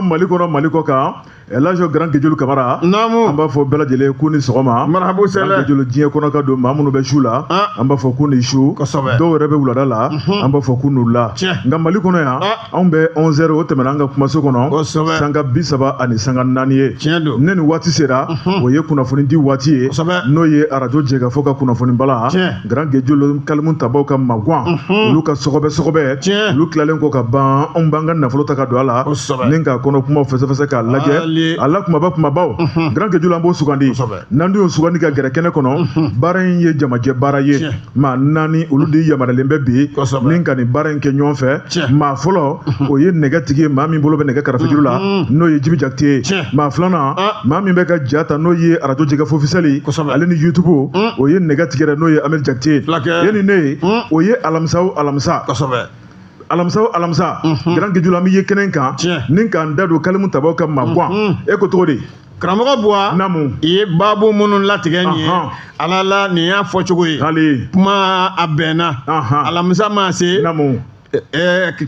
Mali kɔnɔ, Mali kɔ kan, Elhaji Grand Gejulu Kamara. Naamu. An b'a fɔ bɛɛ lajɛlen k'u ni sɔgɔma. Marhabu Grand sɛlɛ. Gejulu, diɲɛ kɔnɔ ka don, maa minnu bɛ su la, an b'a fɔ k'u ni su. Dɔw yɛrɛ bɛ wulada la, an b'a fɔ k'u n'u la. Nka Mali kɔnɔ yan, anw bɛ 11 heures, o tɛmɛna an ka kumaso kɔnɔ sanga 34 ye. Tiɲɛ don. Ne ni waati sera, o ye kunnafoni di waati ye, n'o ye arajo Jɛkafɔ ka kunnafoni bala. Grand Gejulu, kalimu tabaw ka magwan, olu ka sɔgɔbɛ sɔgɔbɛ, olu tilalen kɔ ka ban, anw b'an ka nafolo ta ka don a la ni k'a kɔnɔ kumaw fɛsɛfɛsɛ k'a lajɛ. A la kumaba kumabaw, Grand Gejulu, an b'o sugandi. N'an dun y'o sugandi ka gɛrɛ kɛnɛ kɔnɔ, baara in ye jamajɛ baara ye. Maa naani, olu de yamaruyalen bɛ bi ni ka nin baara in kɛ ɲɔgɔn fɛ. Maa fɔlɔ, o ye nɛgɛtigi ye, maa min bolo bɛ nɛgɛ karafejuru la, n'o ye Jibi Jakite ye. Maa filanan, maa min bɛ ka ja ta, n'o ye arajo Jɛkafɔ officiel ale ni YouTube, o ye nɛgɛtigi yɛrɛ, n'o ye Amiri Jakite ye. Ye ni ne ye, o ye alamisa o alamisa, alamisa o alamisa, Grand Gejulu, an bɛ ye kɛnɛ kan ni k'an da don kalimu tabaw ka magwan. E ko cogo di? Karamɔgɔ Buwa. Naamu. I ye baabu minnu latigɛ nin ye, ala la nin y'a fɔcogo ye. Hali. Kuma a bɛnna. Alamisa ma se, Naamu.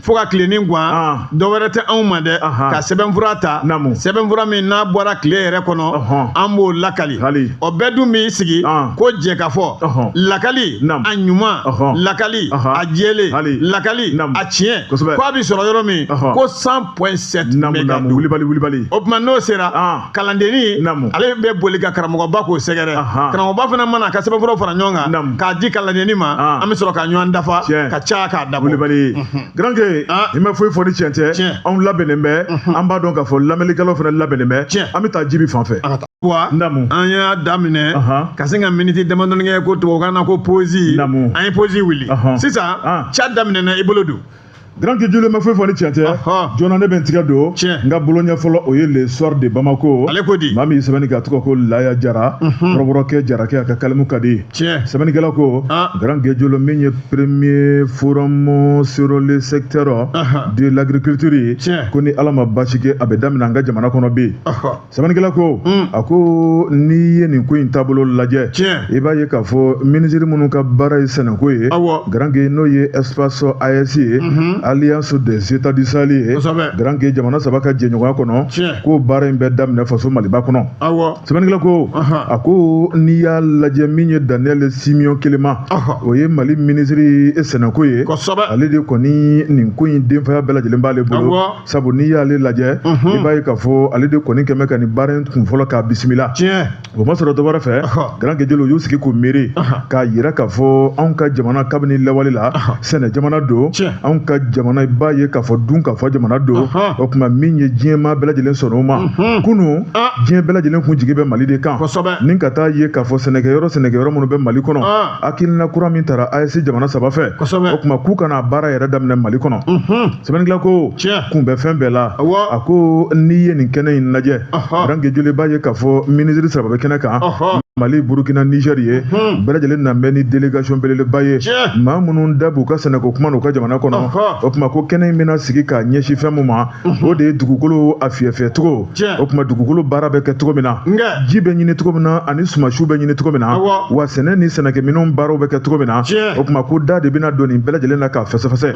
Fo ka tilenni guwan, dɔ wɛrɛ tɛ anw ma dɛ, ka sɛbɛnfura ta. Naamu. Sɛbɛnfura min n'a bɔra tile yɛrɛ kɔnɔ, an b'o lakali. Hali. O bɛɛ dun b'i sigi ko jɛ ka fɔ lakali a ɲuman, lakali a jɛlen, lakali a tiɲɛ, k'a bɛ sɔrɔ yɔrɔ min, ko 100.7 Naamu, naamu, wulibali wulibali. O tuma n'o sera, kalandenni ale bɛ boli ka karamɔgɔba k'o sɛgɛrɛ. Karamɔgɔba fana mana a ka sɛbɛnfuraw fara ɲɔgɔn kan k'a di kalandenni ma, an bɛ sɔrɔ ka ɲɔgɔn dafa ka caya k'a dabɔ. Wulibali. Grand Gueye, i ma foyi fɔ ni tiɲɛ tɛ. Anw labɛnnen bɛ, an b'a dɔn k'a fɔ lamɛnnikɛlaw fana labɛnnen bɛ. An bɛ taa Jibi fan fɛ. Wa Naamu. an y'a daminɛ ka sin ka miniti damadɔni kɛ, ko tubabukan na ko pause. Naamu. An ye pause wuli. Sisan ca daminɛna, i bolo don. Grand Gejulu, ma foyi fɔ ni tiɲɛ tɛ. Joona ne bɛ n tigɛ don n ka bolo ɲɛ fɔlɔ, o ye Le Soir de Bamako. Ale ko di? Maa min ye sɛbɛnni kɛ, a tɔgɔ ko Laya Jara, kɔrɔbɔrɔkɛ Jarakɛ, a ka kalimu ka di. Sɛbɛnnikɛla ko, Grand Gejulu, min ye premier forum sur le secteur de l'agriculture ye, ko ni Ala ma baasi kɛ, a bɛ daminɛ an ka jamana kɔnɔ bi. Sɛbɛnnikɛla ko, a ko n'i ye nin ko in taabolo lajɛ, i b'a ye k'a fɔ minisiri minnu ka baara ye sɛnɛko ye, Grand Gueye, n'o ye espace AES ye, Alliance des États du Sahel ye, Grand Gueye, jamana saba ka jɛɲɔgɔnya kɔnɔ, k'o baara in bɛ daminɛ faso Maliba kɔnɔ. Sɛbɛnnikɛla ko, a ko n'i y'a lajɛ, min ye Daniel Simeon Kelema, o ye Mali minisiri sɛnɛko ye, ale de kɔni nin ko in denfaya bɛɛ lajɛlen b'ale bolo, sabu n'i y'ale lajɛ, i b'a ye k'a fɔ ale de kɔni kɛmɛ ka nin baara in kun fɔlɔ k'a bisimila. O ma sɔrɔ dɔwɛrɛ fɛ, Grand Gejulu, u y'u sigi k'u miiri k'a yira k'a fɔ anw ka jamana, kabini lawale la, sɛnɛ jamana don. Anw ka jamana, i b'a ye k'a fɔ dun k'a fɔ jamana don. O tuma min ye diɲɛmaa bɛɛ lajɛlen sɔnna o ma kunun, diɲɛ bɛɛ lajɛlen kun jigi bɛ Mali de kan ni ka taa ye k'a fɔ sɛnɛkɛyɔrɔ minnu bɛ Mali kɔnɔ, hakilina kura min tara AES jamana saba fɛ, o tuma k'u kana baara yɛrɛ daminɛ Mali kɔnɔ. Sɛbɛnnikɛla ko kun bɛ fɛn bɛɛ la. A ko n'i ye nin kɛnɛ in lajɛ, Grand Gejulu, i b'a ye k'a fɔ minisiri saba bɛ kɛnɛ kan, Mali, Burukina, Niger ye, bɛɛ lajɛlen na bɛ ni délégation belebeleba ye, maa minnu da b'u ka sɛnɛko kuma n'u ka jamana kɔnɔ. O tuma ko kɛnɛ in bɛna sigi k'a ɲɛsin fɛn min ma, o de ye dugukolo a fiyɛfiyɛ cogo. O tuma dugukolo baara bɛ kɛ cogo min na, ji bɛ ɲini cogo min na, ani sumasiw bɛ ɲini cogo min na, wa sɛnɛ ni sɛnɛkɛminɛnw baaraw bɛ kɛ cogo min na. O tuma ko da de bɛna don nin bɛɛ lajɛlen na k'a fɛsɛfɛsɛ.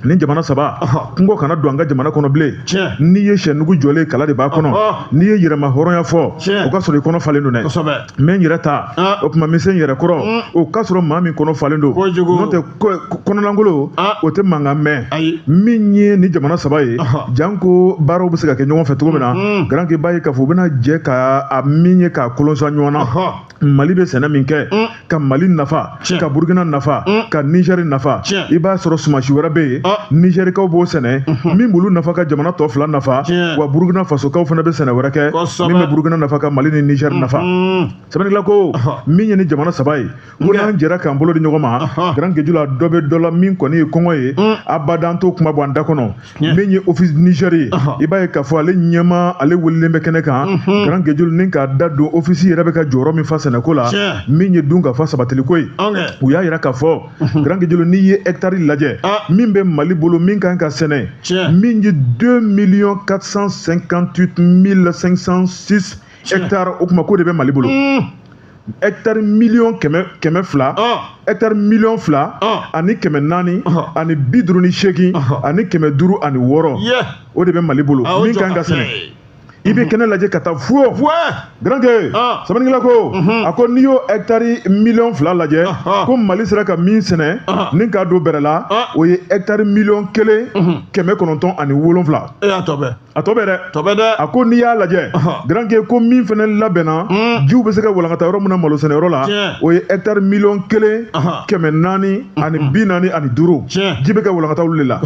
Ni jamana saba, kungo kana don an ka jamana kɔnɔ bilen. N'i ye sɛnugu jɔlen, kala de b'a kɔnɔ. N'i ye yɛrɛma hɔrɔnya fɔ, o ka sɔrɔ i kɔnɔ falen don dɛ. N bɛ n yɛrɛ ta, o tuma n bɛ se n yɛrɛ kɔrɔ, o ka sɔrɔ maa min kɔnɔ falen don. N'o tɛ, kɔnɔlankolon o tɛ mankan mɛn. Min ye ni jamana saba ye, janko baaraw bɛ se ka kɛ ɲɔgɔn fɛ cogo min na, Grand Gueye, b'a ye k'a fɔ u bɛna jɛ ka a min ye k'a kolonsa ɲɔgɔn na. Mali bɛ sɛnɛ min kɛ ka Mali nafa, ka Burukina nafa, ka Nizɛri nafa, i b'a sɔrɔ sumasi wɛrɛ bɛ yen, Nizɛrikaw b'o sɛnɛ min b'olu nafa ka jamana tɔ fila nafa, wa Burukina fasokaw fana bɛ sɛnɛ wɛrɛ kɛ min bɛ Burukina nafa ka Mali ni Nizɛri nafa. Sɛbɛnnikɛla ko min ye ni jamana saba ye, ko n'an jɛra k'an bolo di ɲɔgɔn ma, Grand Gejula, dɔ bɛ dɔ la min kɔni ye kɔngɔ ye, abadan t'o kuma bɔ an da kɔnɔ. Min ye Office Niger ye, i b'a ye k'a fɔ ale ɲɛma, ale welelen bɛ kɛnɛ kan, Grand Gejulu, ni k'a da don office yɛrɛ bɛ ka jɔyɔrɔ min fa sɛnɛko la, min ye dun ka fa sabatiliko ye. U y'a yira k'a fɔ, Grand Gejulu, n'i ye hectare lajɛ min bɛ Mali bolo, min kan ka sɛnɛ, min ye 2 millions 458 506 hectares, o tuma k'o de bɛ Mali bolo. Hectare miliyɔn 200, hectare miliyɔn 2 ani 400 ani 58 ani 506, o de bɛ Mali bolo min kan ka sɛnɛ. I bɛ kɛnɛ lajɛ ka taa fuwo garankɛ. Sɛbɛnnikɛla ko, a ko n'i y'o hectare miliyɔn 2 lajɛ, ko Mali sera ka min sɛnɛ ni k'a don bɛrɛ la, o ye hectare miliyɔn 1 907. E y'a tɔ bɛɛ. A tɔ bɛ dɛ. Tɔ bɛ dɛ. A ko n'i y'a lajɛ, garankɛ, ko min fana labɛnna, jiw bɛ se ka walankata yɔrɔ min na malo sɛnɛyɔrɔ la, o ye hectare miliyɔn 1 445. Ji bɛ ka walankata olu de la.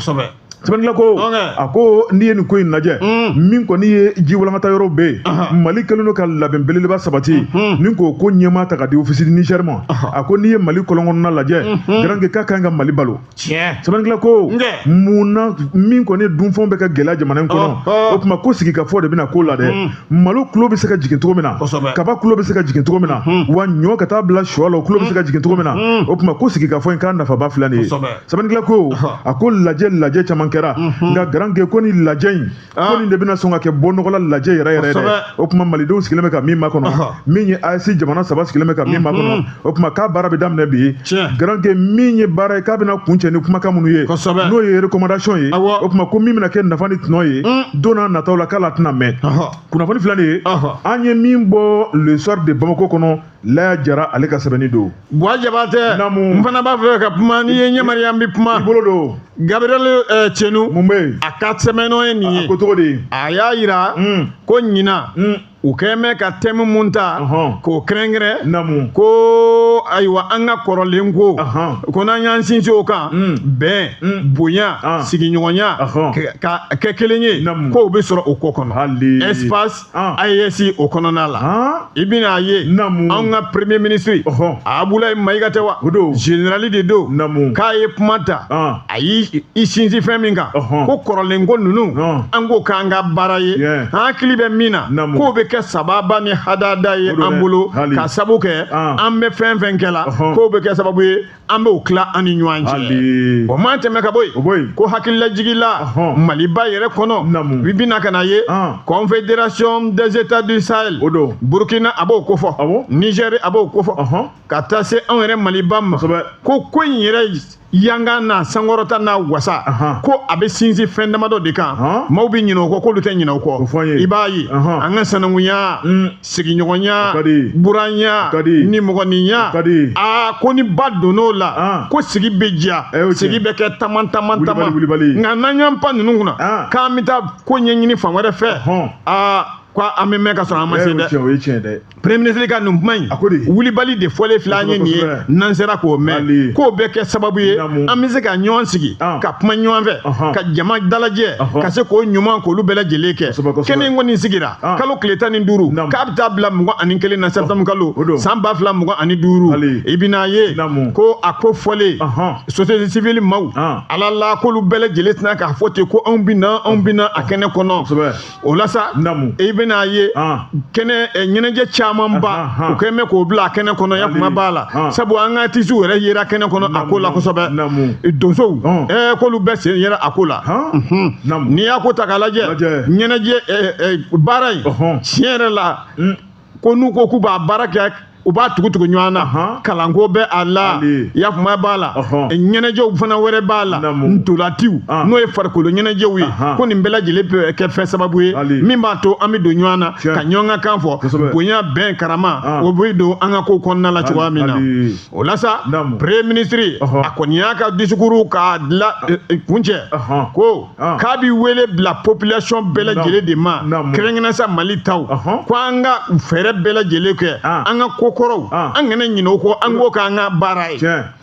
Sɛbɛnnikɛla ko, a ko n'i ye nin ko in lajɛ, min kɔni ye ji walankata yɔrɔ bɛ yen, Mali kɛlen don ka labɛn belebeleba sabati ni k'o ko ɲɛmaa ta ka di Office du Niger ma. A ko n'i ye Mali kɔlɔn kɔnɔna lajɛ, garankɛ, k'a kan ka Mali balo. Sɛbɛnnikɛla ko, mun na min kɔni ye dunfɛnw bɛ ka gɛlɛya jamana in kɔnɔ? O tuma ko sigikafɔ de bɛna ko la dɛ. Malo kulo bɛ se ka jigin cogo min na, kaba kulo bɛ se ka jigin cogo min na, wa ɲɔ ka taa bila sɔ la, o kulo bɛ se ka jigin cogo min na, o tuma ko sigikafɔ in k'a nafaba filɛ nin ye. Sɛbɛnnikɛla ko, a ko lajɛ caman kɛra, nka garankɛ, ko ni lajɛ in, ko nin de bɛna sɔn ka kɛ bɔ nɔgɔla lajɛ yɛrɛ yɛrɛ dɛ. O tuma malidenw sigilen bɛ ka min makɔnɔ, min ye AES jamana saba sigilen bɛ ka min makɔnɔ, o tuma k'a baara bɛ daminɛ bi, garankɛ. Min ye baara ye k'a bɛna kuncɛ ni kumakan minnu ye, n'o ye recommandation ye, o tuma ko min bɛna kɛ nafa ni tɔnɔ ye don n'a nataw la, k'a la tɛna mɛn. Kunnafoni filɛ nin ye, an ye min bɔ Le Soir de Bamako kɔnɔ, Laya Jara ale ka sɛbɛnni don. Buwa Jabatɛ, n fana b'a fɛ ka kuma. N'i ye ɲɛmariya, n bɛ kuma. I bolo don. Gabriel Tienu. Mun bɛ yen? A ka sɛbɛnnɔ ye nin ye. A ko cogo di? A y'a yira ko ɲinan, u kɛn bɛ ka thème mun ta k'o kɛrɛnkɛrɛn, ko ayiwa, an ka kɔrɔlen ko, ko n'an y'an sinsin o kan, bɛn, bonya, sigiɲɔgɔnya, ka kɛ kelen ye, k'o bɛ sɔrɔ o ko kɔnɔ, espace AES o kɔnɔna la. I bɛna ye, anw ka premier ministre Abdoulaye Maïga tɛ wa, général de don, k'a ye kuma ta, a y'i sinsin fɛn min kan, ko kɔrɔlen ko ninnu, an k'o k'an ka baara ye, an hakili bɛ min na, k'o bɛ kɛ sababa ni hadada ye an bolo, ka sabu kɛ an bɛ fɛn fɛn kɛ la, k'o bɛ kɛ sababu ye an b'o tila an ni ɲɔgɔn cɛ. O man tɛmɛ ka bɔ yen, ko hakililajigila Maliba yɛrɛ kɔnɔ, bi bɛna ka na ye Confédération des États du Sahel, Burkina a b'o kofɔ, Niger a b'o kofɔ, ka taa se anw yɛrɛ Maliba ma, ko in yɛrɛ yangan n'a sankɔrɔta n'a wasa, ko a bɛ sinsin fɛn damadɔ de kan. Maaw bɛ ɲinɛ o kɔ, k'olu tɛ ɲinɛ o kɔ. I b'a ye, an ka sanankunya, sigiɲɔgɔnya, buranya, nimɔgɔninya, aa, ko ni ba donn'o la, ko sigi bɛ diya, sigi bɛ kɛ taman taman taman. Nka n'an y'an pan ninnu kunna k'an bɛ taa ko ɲɛɲini fan wɛrɛ fɛ, aa, ko an bɛ mɛn ka sɔrɔ an ma se dɛ. Premier ministre ka nin kuma in wulibali de fɔlen filɛ an ye nin ye, n'an sera k'o mɛn, k'o bɛ kɛ sababu ye an bɛ se ka ɲɔgɔn sigi ka kuma ɲɔgɔn fɛ, ka jama dalajɛ, ka se k'o ɲuman k'olu bɛɛ lajɛlen kɛ. Kɛnɛ in kɔni sigira kalo tile 15, k'a bɛ taa bila 21 na septembre kalo san 2025. I bɛna ye ko a ko fɔlen, société civile maaw, ala la, k'olu bɛɛ lajɛlen tɛna k'a fɔ ten ko anw bɛ na, anw bɛ na a kɛnɛ kɔnɔ. O la sa, i bɛna ye kɛnɛ ɲɛnajɛ camanba u kɛn bɛ k'o bila a kɛnɛ kɔnɔ. Ya kuma b'a la, sabu an ka artistes yɛrɛ yera kɛnɛ kɔnɔ a ko la kosɛbɛ. Donsow, k'olu bɛɛ sen yera a ko la. N'i y'a ko ta k'a lajɛ, ɲɛnajɛ baara in, tiɲɛ yɛrɛ la, ko n'u ko k'u b'a baara kɛ, u b'a tugu tugu ɲɔgɔn na. Kalanko bɛ a la, yafuma b'a la, ɲɛnajɛw fana wɛrɛ b'a la, ntolatiw n'o ye farikolo ɲɛnajɛw ye, ko nin bɛɛ lajɛlen bɛ kɛ fɛn sababu ye min b'a to an bɛ don ɲɔgɔn na, ka ɲɔgɔn ka kan fɔ, bonya, bɛn, karama, o bɛ don an ka kow kɔnɔna la cogoya min na. O la sa, premier ministre a kɔni y'a ka discours k'a dilan kuncɛ ko k'a bɛ wele bila population bɛɛ lajɛlen de ma, kɛrɛnkɛrɛnnen sa Mali taw, ko an ka fɛɛrɛ bɛɛ lajɛlen kɛ an ka ko kɔrɔw, an kana ɲinɛ o kɔ, an k'o k'an ka baara ye.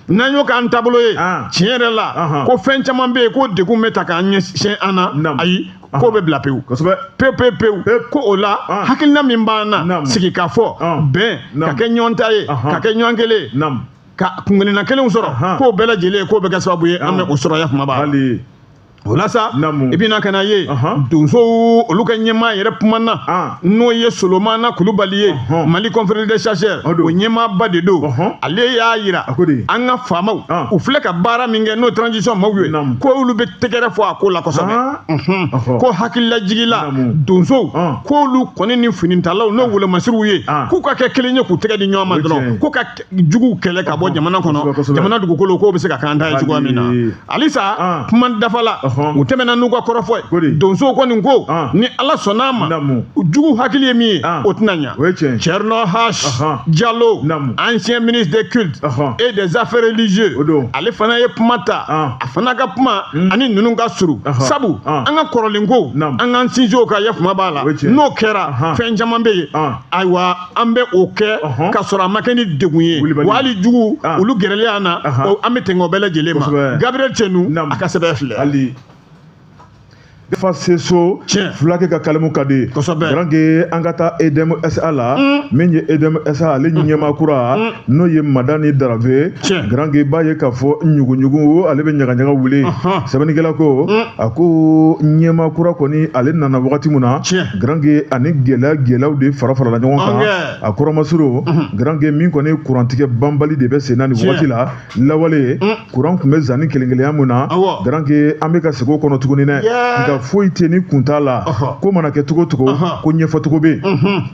N'an y'o k'an taabolo ye, tiɲɛ yɛrɛ la, ko fɛn caman bɛ yen ko degun bɛ ta k'an ɲɛsin an na, ayi, k'o bɛ bila pewu pewu pewu pewu. Ko o la, hakilina min b'an na, sigi ka fɔ, bɛn, ka kɛ ɲɔgɔn ta ye, ka kɛ ɲɔgɔn kelen ye, ka kunkelenna kelenw sɔrɔ, k'o bɛɛ lajɛlen, k'o bɛ kɛ sababu ye an bɛ o sɔrɔ. Ya kuma b'a la. O la sa, i bɛna ka na ye donsow olu ka ɲɛmaa yɛrɛ kumana, n'o ye Solomana Kulubali ye, Mali Confrérie des Chasseurs, o ɲɛmaaba de don. Ale y'a yira an ka faamaw u filɛ ka baara min kɛ, n'o transition maaw ye, ko olu bɛ tɛgɛrɛ fɔ a ko la kosɛbɛ. Ko hakililajigi la, donsow k'olu kɔni ni finitalaw n'o wolomasiriw ye, k'u ka kɛ kelen ye, k'u tɛgɛ di ɲɔgɔn ma dɔrɔn, ko ka juguw kɛlɛ ka bɔ jamana kɔnɔ, jamana dugukolo k'o bɛ se ka k'an ta ye cogoya min na. Halisa kuma dafa la, u tɛmɛna n'u ka kɔrɔfɔ ye. Donsow kɔni ko ni Ala sɔnna a ma, jugu hakili ye min ye, o tɛna ɲa. Thierno H Diallo, ancien ministre des cultes et des affaires religieuses, ale fana ye kuma ta. A fana ka kuma ani ninnu ka surun, sabu an ka kɔrɔlen ko an k'an sinsin o kan, yafama b'a la. N'o kɛra, fɛn caman bɛ yen, ayiwa, an bɛ o kɛ ka sɔrɔ a ma kɛ ni degun ye, wa hali jugu olu gɛrɛlen an na, an bɛ tɛmɛ o bɛɛ lajɛlen ma. Gabriel Tienu, a ka sɛbɛn filɛ. Fa seso fulakɛ ka kalimu ka di. Garanke, an ka taa EDM SA la. Min ye EDM SA ale ɲɛmaa kura, n'o ye Madani Darave. Garanke, b'a ye k'a fɔ ɲuguɲugu ale bɛ ɲagaɲaga wuli. Sɛbɛnnikɛla ko, a ko ɲɛmaa kura kɔni, ale nana wagati min na, garanke, ani gɛlɛya gɛlɛyaw de fara farala ɲɔgɔn kan. A kɔrɔmasuru, garanke, min kɔni kurantigɛ banbali de bɛ sen na nin wagati la. Lawale kuran tun bɛ zanni kelen kelenya mun na, garanke, an bɛ ka segin o kɔnɔ tuguni dɛ. Nka foyi tɛ ni kun t'a la. Ko mana kɛ cogo cogo, ko ɲɛfɔcogo bɛ yen.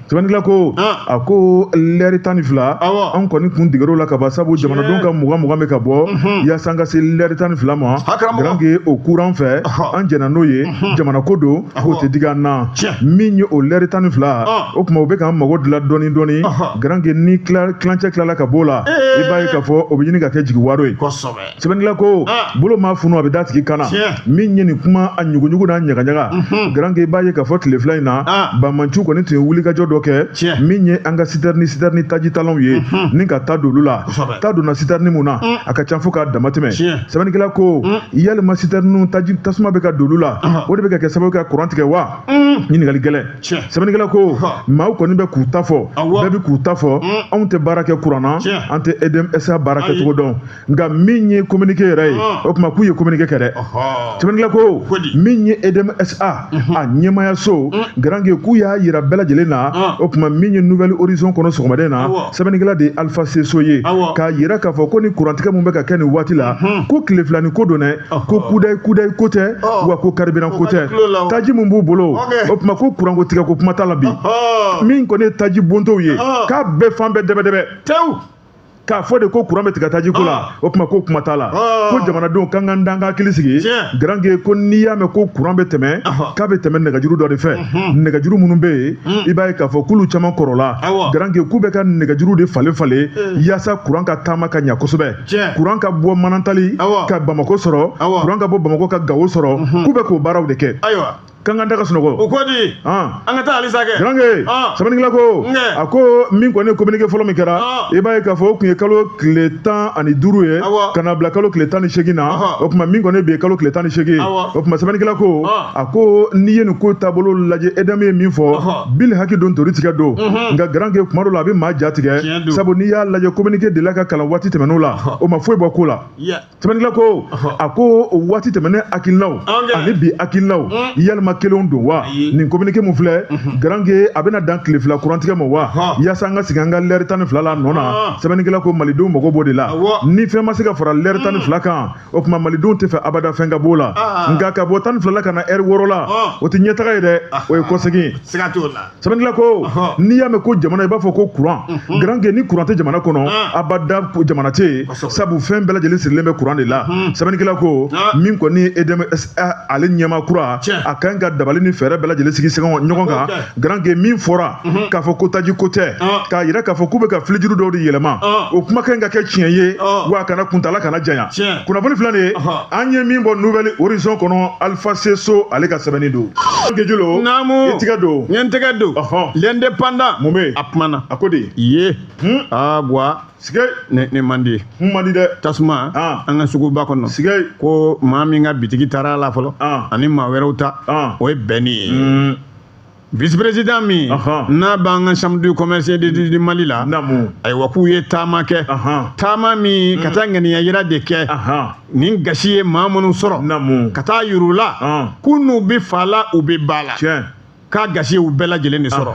Sɛbɛnnikɛla ko, a ko lɛri 12, an kɔni kun digir'o la ka ban, sabu jamanadenw ka 20 20 bɛ ka bɔ yaasa an ka se lɛri 12 ma. Garanke, o kuran fɛ, an jɛnna n'o ye, jamana ko don, o tɛ digi an na. Min ye o lɛri 12, o tuma u bɛ k'an mago dilan dɔɔni dɔɔni. Garanke, ni tilancɛ tilala ka b'o la, i b'a ye k'a fɔ o bɛ ɲini ka kɛ jigi waro ye. Sɛbɛnnikɛla ko, bolo maa funu, a bɛ da tigi kan na. Min ye nin kuma a ɲuguɲugu n'a ɲagaɲaga, garanke, i b'a ye k'a fɔ tile 2 in na, banbaanciw kɔni tun ye wulikajɔ dɔ kɛ, min ye an ka citerne citerne tajitalanw ye, ni ka ta don olu la. Ta donna citerne mun na, a ka ca fo k'a dama tɛmɛ. Sɛbɛnnikɛla ko, yalima citerne taji tasuma bɛ ka don olu la, o de bɛ ka kɛ sababu ka kuran tigɛ wa? Ɲininkali gɛlɛn. Sɛbɛnnikɛla ko, maaw kɔni bɛ k'u ta fɔ, bɛɛ bɛ k'u ta fɔ. Anw tɛ baara kɛ kuran na, an tɛ EDM SA baara kɛcogo dɔn, nka min ye communiqué yɛrɛ ye, o tuma k'u ye communiqué kɛ dɛ. Sɛbɛnnikɛla ko, min ye EDM SA a ɲɛmayaso, garanke, k'u y'a yira bɛɛ lajɛlen na. O tuma min ye Nouvelle Horizon kɔnɔ sɔgɔmada in na, sɛbɛnnikɛla de ye Alpha Seso ye, k'a yira k'a fɔ ko ni kurantigɛ mun bɛ ka kɛ nin waati la, ko tile 2 ni ko don dɛ, ko kudayi kudayi ko tɛ, wa ko carburant ko tɛ. Taji mun b'u bolo, o tuma ko kuranko tigɛ ko kuma t'a la bi. Min kɔni ye taji bontow ye, k'a bɛɛ fan bɛɛ dɛbɛ-dɛbɛ, k'a fɔ de ko kuran bɛ tigɛ taji ko la, o tuma ko kuma t'a la. Ko jamanadenw k'an k'an dan ka hakili sigi. Garanke, ko n'i y'a mɛn ko kuran bɛ tɛmɛ, k'a bɛ tɛmɛ nɛgɛjuru dɔ de fɛ. Nɛgɛjuru minnu bɛ yen, i b'a ye k'a fɔ k'olu caman kɔrɔla. Garanke, k'u bɛ ka nɛgɛjuru de falen falen yaasa kuran ka taama ka ɲɛ kosɛbɛ, kuran ka bɔ Manantali ka Bamakɔ sɔrɔ, kuran ka bɔ Bamakɔ ka Gawo sɔrɔ. K'u bɛ k'o baaraw de kɛ. K'an ka da ka sunɔgɔ. O ko di? An ka taa halisa kɛ. Garanke, sɛbɛnnikɛla ko, a ko min kɔni ye communiqué fɔlɔ min kɛra, i b'a ye k'a fɔ o tun ye kalo tile 15 ye ka na bila kalo tile 18 na. O tuma min kɔni bi ye kalo tile 18 ye. O tuma sɛbɛnnikɛla ko, a ko n'i ye nin ko taabolo lajɛ, EDM ye min fɔ, bili haki don, tori tigɛ don. Nka garanke, kuma dɔ la a bɛ maa ja tigɛ, sabu n'i y'a lajɛ, communiqué delila ka kalan waati tɛmɛn'o la, o ma foyi bɔ ko la. Sɛbɛnnikɛla ko, a ko o waati tɛmɛnen hakilinaw ani bi hakilinaw, yalima kelenw don wa? Nin communiqué mun filɛ, garanke, a bɛna dan tile 2 kurantigɛ ma wa, yaasa an ka sigi an ka lɛri 12 la nɔ na? Sɛbɛnnikɛla ko, malidenw mago b'o de la. Ni fɛn ma se ka fara lɛri 12 kan, o tuma malidenw tɛ fɛ abada fɛn ka b'o la. Nka ka bɔ 12 la ka na ɛri 6 la, o tɛ ɲɛtaga ye dɛ, o ye kɔsegin ye. Sɛbɛnnikɛla ko, n'i y'a mɛn ko jamana, i b'a fɔ ko kuran. Garanke, ni kuran tɛ jamana kɔnɔ, abada jamana tɛ yen, sabu fɛn bɛɛ lajɛlen sirilen bɛ kuran de la. Sɛbɛnnikɛla ko, min kɔni ye EDM SA ale ɲɛmaa kura, a kan ka dabali ni fɛɛrɛ bɛɛ lajɛlen sigi ɲɔgɔn kan. Garanke, min fɔra k'a fɔ ko taji ko tɛ, k'a yira k'a fɔ k'u bɛ ka filijuru dɔw de yɛlɛma, o kuma kan ka kɛ tiɲɛ ye, wa a kana kuntala kana janya. Kunnafoni filɛ nin ye, an ye min bɔ Nouvelle Horizon kɔnɔ, Alpha Seso ale ka sɛbɛnni don. Gejulo, i tigɛ don. N ye n tɛgɛ don. L'Indépendant. Mun bɛ yen? A kumana. A ko di? Ye. Aa buwa. Sigɛ. Ne man di. Mun man di dɛ? Tasuma. An ka suguba kɔnɔ. Sigɛ. Ko maa min ka bitigi taara a la fɔlɔ, ani maa wɛrɛw ta, o ye bɛnni ye. Vice président min n'a b'an ka chambre du commerce et du Mali la, ayiwa, k'u ye taama kɛ, taama min ka taa ŋaniya yira de kɛ nin gasi ye maa minnu sɔrɔ, ka taa yir'u la k'u n'u bɛ fa la, u bɛ ba la, k'a gasi y'u bɛɛ lajɛlen de sɔrɔ.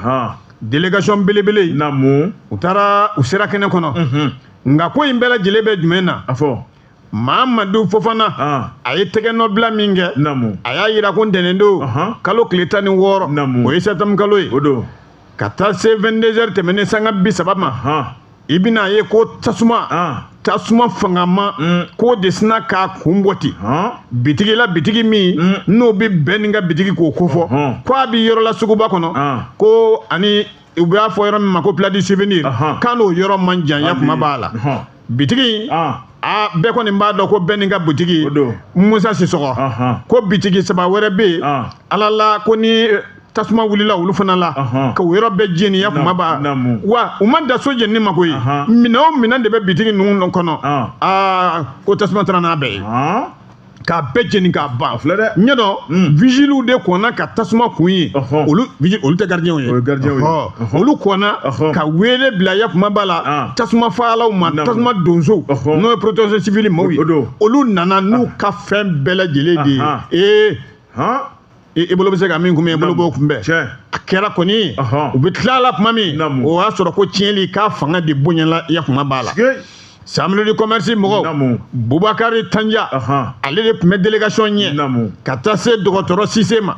Délégation belebele, u taara, u sera kɛnɛ kɔnɔ. Nka ko in bɛɛ lajɛlen bɛ jumɛn na? A fɔ. Mamadu Fofana, a ye tɛgɛnɔbila min kɛ, a y'a yira ko ntɛnɛn don, kalo tile 16, o ye septembre kalo ye, ka taa se 22 heures tɛmɛnen sanga 30 ma, i bɛna ye ko tasuma fangama k'o de sina k'a kun bɔ ten bitigi la, bitigi min n'o bɛ bɛn ni ka bitigi k'o kofɔ, ko a bɛ yɔrɔ la suguba kɔnɔ, ko ani u b'a fɔ yɔrɔ min ma ko Place du Souvenir, k'a n'o yɔrɔ man jan. Ya kuma b'a la, bitigi a bɛɛ kɔni b'a dɔn ko bɛɛ ni ka butigi Musa Sisɔgɔ, ko bitigi saba wɛrɛ bɛ yen, Ala la, ko ni tasuma wulila olu fana la, ka o yɔrɔ bɛɛ jeni. Ya kuma b'a wa, u ma da so jenini ma koyi, minɛn o minɛn de bɛ bitigi ninnu kɔnɔ, aa, ko tasuma taara n'a bɛɛ ye k'a bɛɛ jeni k'a ban. Filɛ dɛ. Ɲɛ dɔn, vigiliw de kɔnna ka tasuma kun ye. Olu olu tɛ gardien ye, olu kɔnna ka wele bila, ya kuma b'a la, tasuma fagalaw ma, tasuma donsow, n'o ye protection civile maaw ye. Olu nana n'u ka fɛn bɛɛ lajɛlen de ye. Ee, i bolo bɛ se ka min kunbɛn, i bolo b'o kunbɛn. A kɛra kɔni, u bɛ tila la tuma min, o y'a sɔrɔ ko tiɲɛli k'a fanga de bonyana. Ya kuma b'a la, chambre de commerce mɔgɔw, Bubakari Tanja, ale de tun bɛ délégation ɲɛ, ka taa se dɔgɔtɔrɔ Sise ma,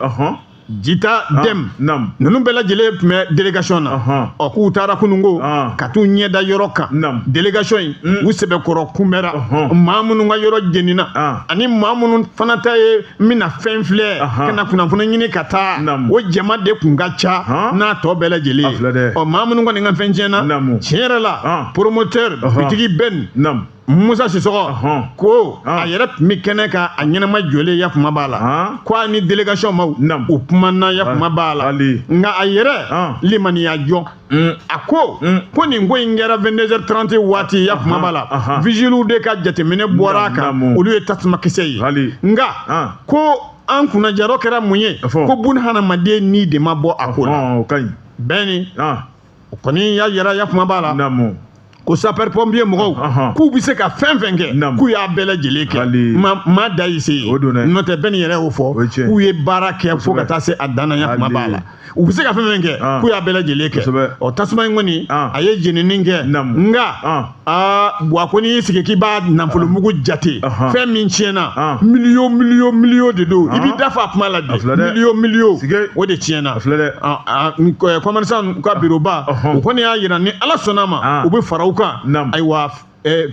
Jita Dem, ninnu bɛɛ lajɛlen tun bɛ délégation na. Ɔ, k'u taara kununko ka t'u ɲɛda yɔrɔ kan. Délégation in, u sɛbɛkɔrɔ kunbɛra. Maa minnu ka yɔrɔ jenina ani maa minnu fana ta ye n bɛna fɛn filɛ ka na kunnafoni ɲini ka taa, o jama de kun ka ca n'a tɔ bɛɛ lajɛlen ye. Ɔ, maa minnu kɔni ka fɛn tiɲɛna, tiɲɛ yɛrɛ la, promoteur bitigi Ben Musa Sisɔgɔ, ko a yɛrɛ tun bɛ kɛnɛ kan, a ɲɛnama jɔlen. Ya kuma b'a la, ko a ni délégation maaw, u kumana. Ya kuma b'a la, nka a yɛrɛ limaniya jɔ, a ko ko nin ko in kɛra 22h30 waati. Ya kuma b'a la, vigiliw de ka jateminɛ bɔra a kan, olu ye tasumakisɛ ye. Nka ko an kunnajarɔ kɛra mun ye? Ko buna hadamaden ni de ma bɔ a ko la. Bɛɛ ni o kɔni y'a yɛrɛ. Ya kuma b'a la, ko sapeur pompier mɔgɔw k'u bɛ se ka fɛn fɛn kɛ, k'u y'a bɛɛ lajɛlen kɛ, ma da y'i se ye. N'o tɛ, bɛɛ ni yɛrɛ y'o fɔ k'u ye baara kɛ fo ka taa se a dan na. Ya kuma b'a la, u bɛ se ka fɛn fɛn kɛ, k'u y'a bɛɛ lajɛlen kɛ. Ɔ, tasuma in kɔni, a ye jenini kɛ, nka aa, buwa, ko n'i y'i sigi k'i b'a nafolomugu jate, fɛn min tiɲɛna, miliyɔn miliyɔn miliyɔn de don. I b'i da fa kuma la bi, miliyɔn miliyɔn, o de tiɲɛna. Commerçant ka bureau ba, o kɔni y'a yira ni Ala sɔnna ma, u bɛ fara u kan. Ayiwa,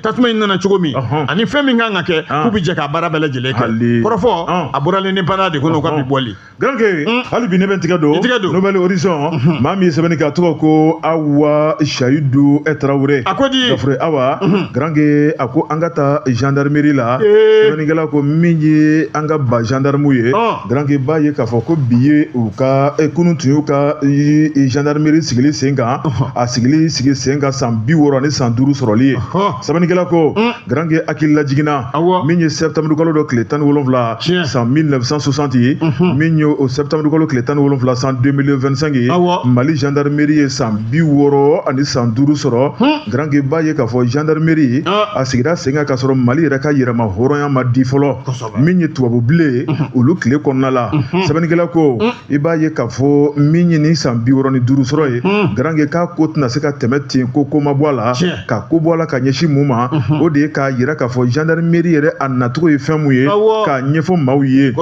tasuma in nana cogo min ani fɛn min kan ka kɛ, k'u bɛ jɛ k'a baara bɛɛ lajɛlen kɛ. Kɔrɔfɔ a bɔra l'indépendance de kɔnɔ, u ka bi bɔli. Garanke, hali bi ne bɛ n tigɛ don Nouvel Horizon. Maa min ye sɛbɛnni kɛ, a tɔgɔ ko Awa Sayidu Tarawele. A ko di? Gafure Awa. Garanke, a ko an ka taa gendarmerie la. Sɛbɛnnikɛla ko min ye an ka ba gendarme ye, Garanke, b'a ye k'a fɔ ko bi ye u ka, kunun tun y'u ka gendarmerie sigili sen kan, a sigili sigi sen kan san 65 sɔrɔli ye. Sɛbɛnnikɛla ko, Garanke, hakili lajiginna min ye septembre kalo dɔ tile 17 san 1960 ye, min ye o septembre kalo tile 17 san 2025 ye, Mali gendarmerie ye san 65 sɔrɔ. Garanke, b'a ye k'a fɔ gendarmerie a sigira sen kan k'a sɔrɔ Mali yɛrɛ ka yɛrɛma hɔrɔnya ma di fɔlɔ, min ye tubabu bilen ye olu tile kɔnɔna la. Sɛbɛnnikɛla ko i b'a ye k'a fɔ min ye nin san 65 sɔrɔ ye, Garanke, k'a ko tɛna se ka tɛmɛ ten ko ko ma bɔ a la. Ka ko bɔ a la ka ɲɛsin mun ma? O de ye k'a yira k'a fɔ gendarmerie yɛrɛ a nacogo ye fɛn mun ye, k'a ɲɛfɔ maaw ye.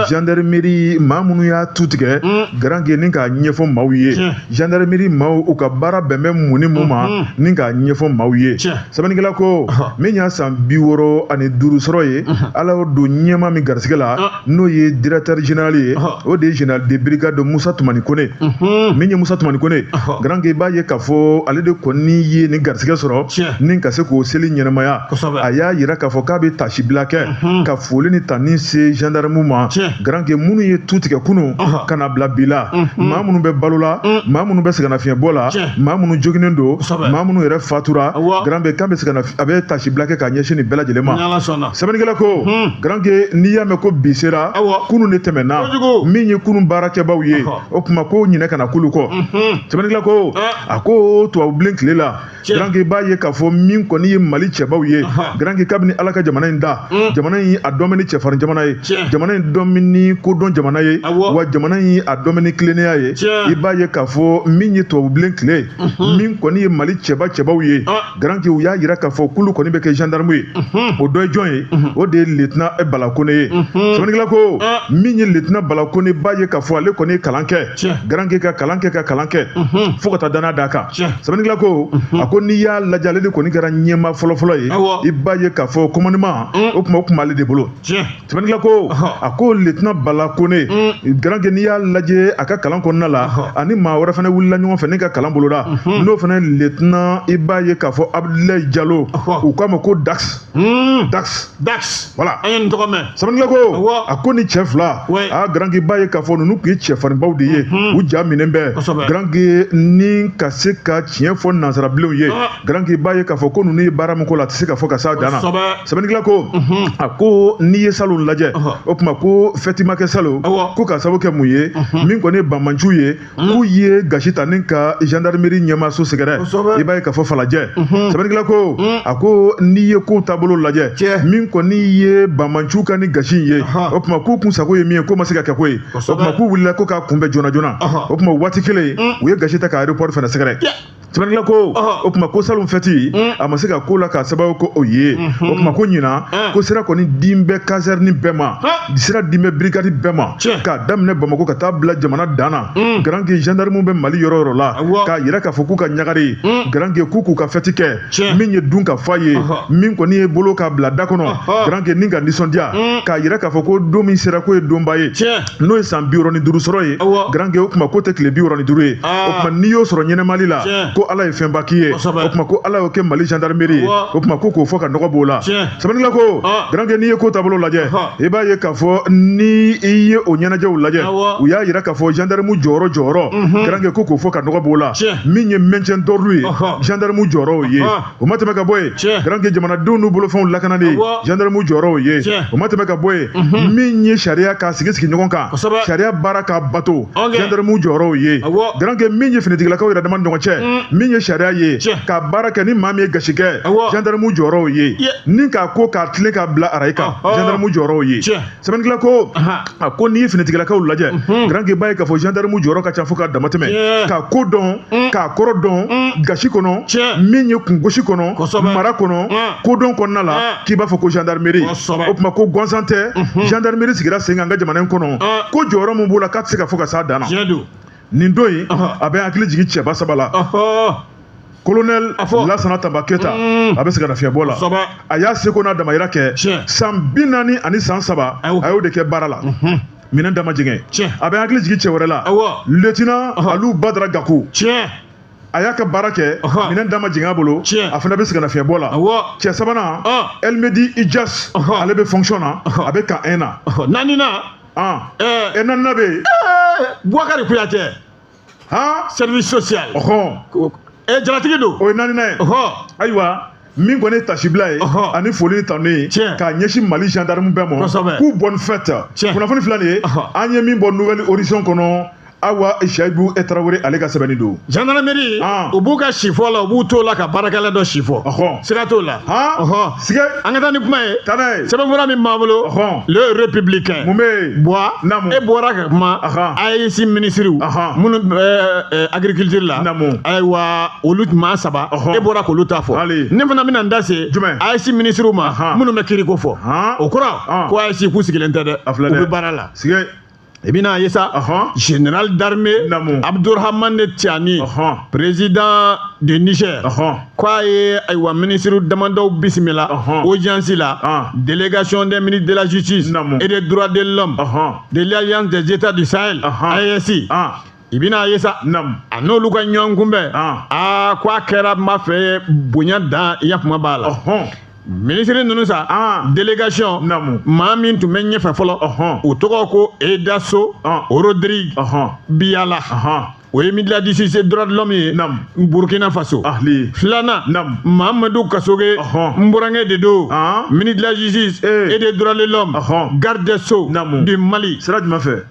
Gendarmerie maa minnu y'a tu tigɛ, Garanke, ni k'a ɲɛfɔ maaw ye, gendarmerie maaw u ka baara bɛn bɛ mun ni mun ma, ni k'a ɲɛfɔ maaw ye. Sɛbɛnnikɛla ko min y'a san 65 sɔrɔ ye, Ala y'o don ɲɛma min garisɛgɛ la, n'o ye directeur général ye, o de ye général de brigade Musa Tumani Kone. Min ye Musa Tumani Kone, Garanke, i b'a ye k'a fɔ ale de kɔni ye nin garisɛgɛ sɔrɔ ni ka se k'o k'o seli ɲɛnamaya. A y'a yira k'a fɔ k'a bɛ tasibila kɛ ka foli ni tanni se gendarme ma, garanke minnu ye tu tigɛ kunun ka na bila bi la, maa minnu bɛ balo la, maa minnu bɛ sɛgɛnnafiɲɛbɔ la, maa minnu joginnen don, maa minnu yɛrɛ fatura, garanke k'a bɛ a bɛ tasibila kɛ k'a ɲɛsin nin bɛɛ lajɛlen ma. Sɛbɛnnikɛla ko, garanke n'i y'a mɛn ko bi sera, kunun de tɛmɛna. Min ye kunun baarakɛbaw ye, o tuma ko ɲinɛ kana k'olu kɔ. Sɛbɛnnikɛla ko, a ko tubabubilen tile la, garanke b'a ye k'a fɔ min kɔni ye Mali cɛbaw ye, garanke kabini Ala ka jamana in da, jamana in a dɔn bɛ ni cɛfarin jamana ye, jamana in dɔn bɛ ni kodɔn jamana ye, wa jamana in a dɔn bɛ ni tilennenya ye. I b'a ye k'a fɔ min ye tubabubilen tile, min kɔni ye Mali cɛbaw ye, garanke u y'a yira k'a fɔ k'olu kɔni bɛ kɛ gendarme ye. O dɔ ye jɔn ye? O de ye lieutenant Bala Kone ye. Sɛbɛnnikɛla ko, min ye lieutenant Bala Kone, b'a ye k'a fɔ ale kɔni ye kalan kɛ, garanke ka kalan kɛ ka kalan kɛ fo ka taa danna d'a kan. Sɛbɛnnikɛla ko, a ko n'i y'a lajɛ, ale de kɔni kɛra ɲɛmaa fɔlɔfɔlɔ ye. I b'a ye k'a fɔ commandement, o tuma o tun b'ale de bolo. Sɛbɛnnikɛla ko, a ko lieutenant Bala Kone, garanke n'i y'a lajɛ a ka kalan kɔnɔna la, ani maa wɛrɛ fana wulila ɲɔgɔn fɛ ne ka kalan boloda, n'o fana lieutenant, i b'a ye k'a fɔ Abdoulaye Diallo, u k'a ma ko Dax. Dax, voilà, an ye nin tɔgɔ mɛn. Sɛbɛnnikɛla ko, a ko ni cɛ fila, a garanke b'a ye k'a fɔ ninnu tun ye cɛfarinbaw de ye, u ja minɛ bɛɛ, garanke ni ka se ka tiɲɛ fɔ nansarabilenw ye, garanke b'a ye k'a fɔ ko ninnu ye baara min ko la, a tɛ se ka fɔ ka s'a dan na. Sɛbɛnnikɛla ko, a ko n'i ye salon lajɛ, o tuma ko fɛti ma kɛ salon, ko k'a sababu kɛ mun ye? Min kɔni ye banbanciw ye, k'u ye gasi ta ni ka gendarmerie ɲɛmaaso sɛgɛrɛ, i b'a ye k'a fɔ Falajɛ. Sɛbɛnnikɛla ko, a ko n'i ye kow taabolo lajɛ, min kɔni ye banbanciw ka ni gasi in ye, o tuma k'u kun sago ye min ye, k'o ma se ka kɛ ko ye, o tuma k'u wulila ko k'a kunbɛn joona joona, o tuma waati kelen u ye gasi ta ka aéroport fana sɛgɛrɛ. Sɛbɛnnikɛla ko, o tuma ko salon fɛti a ma se ka ko la k'a sababu ko o ye, o tuma ko ɲinan ko sira kɔni din bɛ caserne bɛɛ ma, sira din bɛ brigade bɛɛ ma, k'a daminɛ Bamakɔ ka taa bila jamana dan na. Garanke gendarme bɛ Mali yɔrɔ yɔrɔ la, k'a yira k'a fɔ k'u ka ɲagari, garanke k'u k'u ka fɛti kɛ, min ye dun ka fa ye, min kɔni ye bolo k'a bila da kɔnɔ, garanke ni ka nisɔndiya, k'a yira k'a fɔ ko don min sera k'o ye donba ye, n'o ye san 65 sɔrɔ ye, garanke o tuma k'o tɛ tile 65 ye, o tuma n'i y'o sɔrɔ ɲɛnɛmali la, ko Ala ye fɛnba k'i ye, o tuma ko Ala y'o kɛ Mali gendarmerie ye, o tuma ko k'o fɔ ka nɔgɔ b'o la. Sɛbɛnnikɛla ko, garanke n'i ye ko taabolo lajɛ, i b'a ye k'a fɔ ni i ye o ɲɛnajɛw lajɛ, u y'a yira k'a fɔ gendarme jɔyɔrɔ, garanke ko k'o fɔ ka nɔgɔ b'o la, min ye maintien d'ordre ye, gendarme jɔyɔrɔ ye, o ma tɛmɛ ka bɔ yen, garanke jamanadenw n'u bolofɛnw lakanali, gendarme jɔyɔrɔ ye, o ma tɛmɛ ka bɔ yen, min ye sariya k'a sigi sigi ɲɔgɔn kan, sariya baara k'a bato, gendarme jɔyɔrɔ ye, garanke min ye finitigilakaw yɛrɛ dama ni ɲɔgɔn cɛ, min ye sariya ye ka baara kɛ ni maa min ye gasi kɛ, gendarme jɔyɔrɔ ye, ni k'a ko k'a tilen k'a bila arayi kan, gendarme jɔyɔrɔ ye. Sɛbɛnnikɛla ko, a ko n'i ye finitigilakaw lajɛ, garanke b'a ye k'a fɔ gendarme jɔyɔrɔ ka ca fo k'a damatɛmɛ, ka ko dɔn, k'a kɔrɔ dɔn, gasi kɔnɔ, min ye kungosi kɔnɔ, mara kɔnɔ, kodɔn kɔnɔna la, k'i b'a fɔ ko gendarmerie, o tuma ko gansan tɛ, gendarmerie sigira sen kan an ka jamana in kɔnɔ, ko jɔyɔrɔ min b'o la k'a tɛ se ka fɔ ka s'a dan na. Nin don in a bɛ hakili jigin cɛba saba la. Colonel Lassana Tamba Keita, a bɛ sɛgɛnnafiɲɛbɔ la, a y'a seko n'a damayira kɛ san 43 a y'o de kɛ baara la, minɛn dama jɛngɛ. A bɛ hakili jigin cɛ wɛrɛ la, lieutenant Aliou Badara Gakou, a y'a ka baara kɛ, minɛn dama jɛngɛ a bolo, a fana bɛ sɛgɛnnafiɲɛbɔ la. Cɛ sabanan, Elmedi Ijas, ale bɛ fonction na, a bɛ camp 1 na. Naaninan, naaninan bɛ yen, Bouakari Kouyaté, service social, jalatigi don, o ye naaninan ye. Ayiwa, min kɔni ye tasibila ye ani foli ni tanu ye k'a ɲɛsin Mali gendarme bɛɛ ma, k'u bonne fête. Kunnafoni filɛ nin ye, an ye min bɔ Nouvelle Horizon kɔnɔ, Awa Sayibu Tarawele ale ka sɛbɛnni don. Gendarmerie, u b'u ka sifɔ la, u b'u t'o la ka baarakɛla dɔ sifɔ. Siga t'o la. Siga. An ka taa ni kuma ye. Taa n'a ye. Sɛbɛnfura min b'an bolo. Le Républicain. Mun bɛ yen? Buwa. E bɔra ka kuma. AES ministres. Minnu bɛ agriculture la. Ayiwa, olu maa saba. E bɔra k'olu ta fɔ. Ne fana bɛna n da se. Jumɛn? AES ministres ma. Minnu bɛ kiiriko fɔ. O kɔrɔ. Ko AES k'u sigilen tɛ dɛ. U bɛ baara la. Siga. Et bien, général d'armée Abdourahmane Tiani, président du Niger, quoi ayiwa ministre damadɔw bisimila audience la, délégation des ministres de la justice et des droits de l'homme de l'Alliance des États du Sahel, AES. I bɛna a ye sa, a n'olu ka ɲɔgɔn kunbɛn, aa, ko a kɛra n b'a fɛ bonya dan, yakuma b'a la. Minisiri ninnu sa, délégation maa min tun bɛ ɲɛfɛ fɔlɔ, o tɔgɔ ko Edasso Rodrigue Biyala, o ye ministre de la Justice et droit de l'homme ye Burkina Faso. Filanan, Mahamadou Kassogué, n burankɛ de don, ministre de la Justice et des droits de l'homme, garde des Sceaux du Mali. Sira jumɛn fɛ?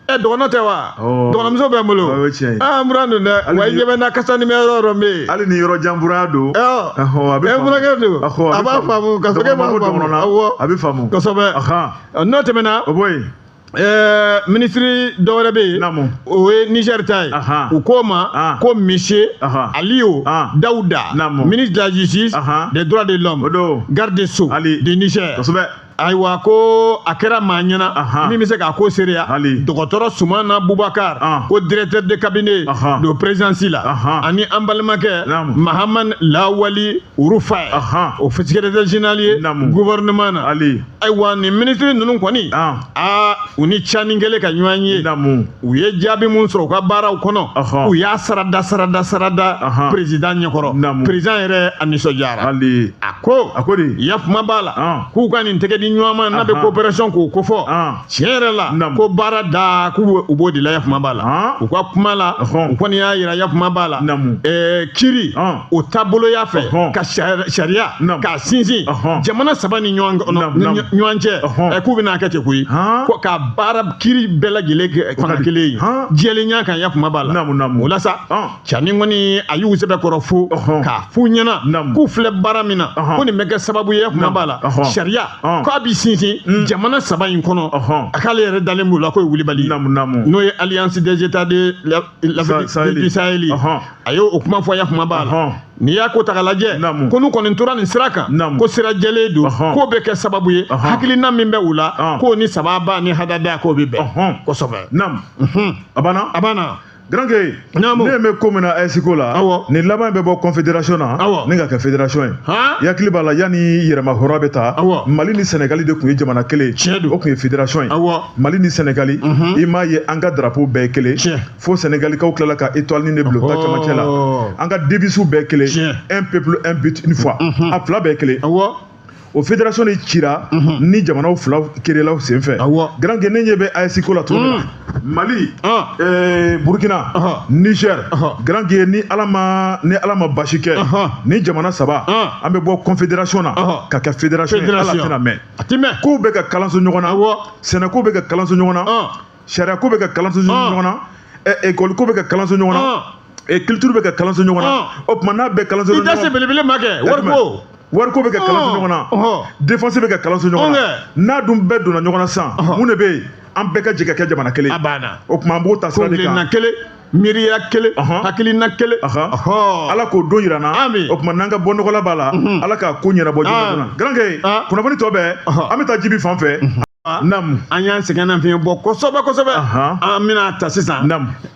Ɛ, dɔgɔnɔ tɛ wa? Dɔgɔnɔmuso bɛ n bolo. Aa, n buran don dɛ, wa i ɲɛ bɛ n na, kasa ni bɛ yɔrɔ o yɔrɔ n bɛ yen. Hali ni yɔrɔ jan buranya don. A bɛ n burankɛ don, a b'a faamu, Kassogué b'a faamu. Awɔ, a bɛ faamu. Kosɛbɛ. N'o tɛmɛna, o bɔ yen. Minisiri dɔ wɛrɛ bɛ yen, o ye Niger ta ye. U k'o ma ko monsieur Aliou Daouda, ministre de la Justice, des droits de l'homme, garde des Sceaux du Niger. Ayiwa, ko a kɛra maa ɲɛna min bɛ se k'a ko seereya, dɔgɔtɔrɔ Sumana Bubakar, ko directeur de cabinet de présidence la, ani an balimakɛ Mahamad Lawali Rufai, o secrétaire général ye gouvernement na. Ayiwa, nin minisiri ninnu kɔni, aa, u ni Tiani kɛlen ka ɲɔgɔn ye, u ye jaabi mun sɔrɔ u ka baaraw kɔnɔ, u y'a sarada sarada sarada président ɲɛkɔrɔ. Président yɛrɛ, a nisɔndiyara. A ko, a ko di, yakuma b'a la, k'u ka nin tɛgɛ di ɲɔgɔn ma n'a bɛ coopération k'o kofɔ. Tiɲɛ yɛrɛ la, ko baara da k'u u b'o de la, yakuma b'a la. U ka kuma la, u kɔni y'a yira, yakuma b'a la, kiri o taaboloya fɛ ka sariya k'a sinsin jamana saba ni ɲɔgɔn cɛ, k'u bɛna kɛ ten koyi, ko ka baara kiri bɛɛ lajɛlen kɛ fanga kelen ye jɛlenya kan, yakuma b'a la. O la sa, Tiani kɔni a y'u sɛbɛkɔrɔ fo k'a f'u ɲɛna k'u filɛ baara min na, ko nin bɛ kɛ sababu ye, yakuma b'a la, sariya k'a bi sinsin jamana saba in kɔnɔ. A k'ale yɛrɛ dalen b'u la k'o ye wulibali ye, n'o ye Alliance des États de l'Afrique du Sahel. A y'o kuma fɔ, yakuma b'a la. N'i y'a ko ta k'a lajɛ, ko n'u kɔni tora nin sira kan, ko sira jɛlen don, k'o bɛ kɛ sababu ye, hakilina min bɛ u la, k'o ni sababa ni hadada k'o bɛ bɛn kosɛbɛ. A banna. A banna. Garanke, ne bɛ ko min na AES ko la, nin laban bɛ bɔ confédération na ni ka kɛ fédération ye. I hakili b'a la, yanni yɛrɛma hɔrɔn bɛ ta, Mali ni Sénégali de tun ye jamana kelen ye, o tun ye fédération ye. Mali ni Sénégali, i m'a ye, an ka drapeau bɛɛ ye kelen, fo Sénégalikaw tilala ka étoile ni de bila u ta cɛmancɛ la. An ka devise bɛɛ ye kelen, un peuple, un but, une foi, a fila bɛɛ ye kelen. O fédération de cira ni jamanaw fila kerelaw senfɛ. Garanke, ne ɲɛ bɛ AES ko la cogo min na, Mali, Burkina, Niger, Garanke, ni Ala ma basi kɛ, ni jamana saba an bɛ bɔ confédération na ka kɛ fédération ye. Ala tɛna mɛn, kow bɛ ka kalanso ɲɔgɔn na, sɛnɛko bɛ ka kalanso ɲɔgɔn na, sariya ko bɛ ka kalanso ɲɔgɔn na, école ko bɛ ka kalanso ɲɔgɔn na, culture bɛ ka kalanso ɲɔgɔn na. O tuma n'a bɛɛ kalanso ɲɔgɔn na, i da se belebele ma kɛ wariko. Wariko bɛ ka kalanso ɲɔgɔn na, défense bɛ ka kalanso ɲɔgɔn na. N'a dun bɛɛ donna ɲɔgɔn na sisan, mun de bɛ yen? An bɛɛ ka jɛ ka kɛ jamana kelen. A banna. O tuma an b'o ta sira de kan. Kuntilenna kelen, miiriya kelen, hakilina kelen. Ala k'o don yira n na. O tuma n'an ka bɔ nɔgɔla b'a la, Ala k'a ko ɲɛnabɔ joona. Garanke, kunnafoni tɔ bɛɛ, an bɛ taa Jibi fan fɛ. Naamu. An y'an sɛgɛn nafiɲɛ bɔ kosɛbɛ kosɛbɛ. An bɛna ta sisan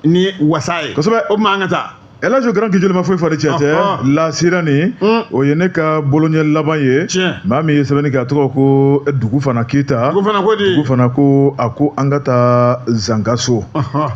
ni wasa ye. Kosɛbɛ. O tuma an ka taa. Elhaji Garanke, joli ma foyi fɔ ni cɛ tɛ lasira nin, o ye ne ka boloɲɛ laban ye. Maa min ye sɛbɛnni kɛ, a tɔgɔ ko Dugu Fana Keyita. Dugu Fana ko di? Dugu Fana ko, a ko an ka taa Zangaso.